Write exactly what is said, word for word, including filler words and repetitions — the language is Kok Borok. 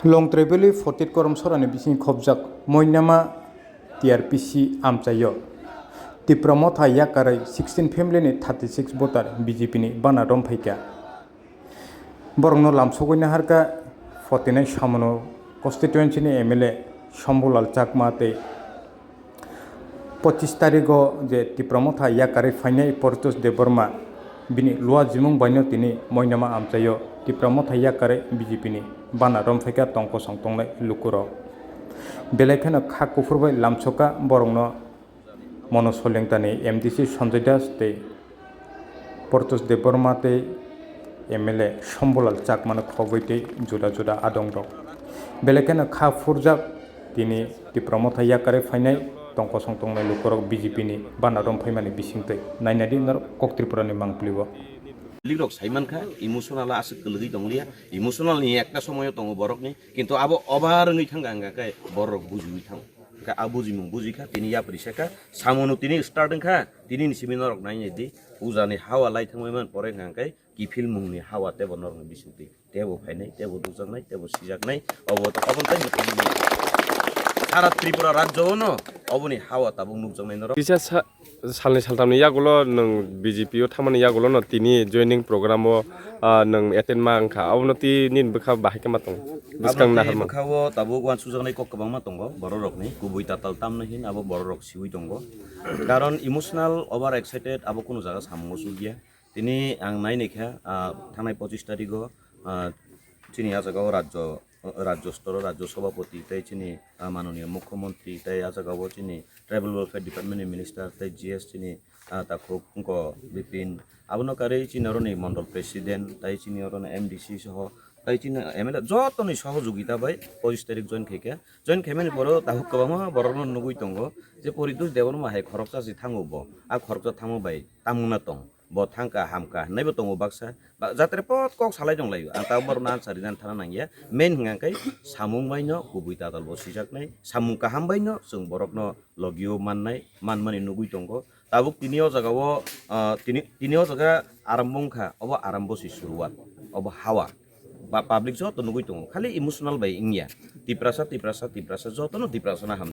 Longtrai Valley forty-eight Koromsorani bising khobjak Moinama T R P C amchaio Tipra Motha yakarwi sixteen family ni thirty-six voter B J P ni bana romphaikha. Borokno lamsogwi naharkha forty-nine Samono constituency ni M L A Shambhulal Chakma tei Pochis tarigo je Tipra Motha yakarwi phainai Portos Debbarma, bini luwa jimung baino tini Moinama amchaio Tipra Motha yakarwi B J P ni bana romphaikha tong kosong tongnai lukurok. Belai kheno kha kuphur bai lamsokha borokno Mono Solengtani M D C Sanjay Das tei Portos Debbarma tei M L A Shambhulal Chakmano khobwi tei juda juda adongrok. Belai kheno kha phurjak tini Tipra Motha yakarwi phainai tong kosong tongnai lukurok B J P ni bana romphaimani bisingtwi. Nainadi norok kok Tripura ni mangpili o. Public rok sai mankha, emotional aswk kwlwgwi tongliya, emotional ni ekta somoyo tongo borokni, kintu abo over wngwi thangkha, hwnka khe borok bujiwi thango. Hwnka a bujimung bujikha, tini yapri saka, samono tini start wngkha, tini ni simi norok nainai di, pujani hawa lai thangwi man pore hwnka khe kiphilmungni hawa tebo norokni bisingtwi. Tebo phainai, tebo dukjaknai, tebo sijaknai, obo to obo tei nukjaknai. Sara Tripura rajyo no oboni hawa tabuk nukjaknai norok. Kisa sa-, salni saltamni yagulo nwng B J P o thamani yagulo no tini joining program o, ah, nwng attend ma wngkha, abono tini bwkha bahai khe ma tongo? Bwskang naharma. Bwkha o tabuk uansujaknai kok kwbangma tongo bororokni, kubui tatal tamno hin abo bororok siui tongo. Karon emotional, over excited abo kunu jaga samungo sukya. Tini ang naini kha, ah, thangnai pochis tarigo, ah, chini ah jagao rajyo, rajyo storo rajyo sabhapati tei chini, ah, manoniya mukhyamantri tei ah jagao chini tribal welfare department ni minister tei G S chini, ah, takhuk wngkha Bipin. Abono karwi chini oroni mondol president tei chini oroni M D C soho tei chini M L A jotoni sohojogita bai pochis tarik join khaikha. Join khaimani poro takhuk kwbangma borokno nugwi tongo je Poritos Debbarma hai khoroksa se thango bo. A khoroksa thangma bai tamungna tong. Bo thangkha hamkha hinwi bo tongo baksa. Ba-, jatre pot kok salai tong laio. Ang tabuk borokno answer rinani thana nangya. Main hwnka khe samung baino kubui tatal bo sijaknai. Samung kaham baino chwng borokno logio mannai, manmani nugwi tongo. Tabuk tini o jagao, ah, tini, tini o jaga arambo wngkha. Obo arambo se suruwat. Obo hawa. Ba public joto nugwi tongo. Khali emotional bai wngya. Tiprasa, Tiprasa, Tiprasa, jotono Tiprasa na ham.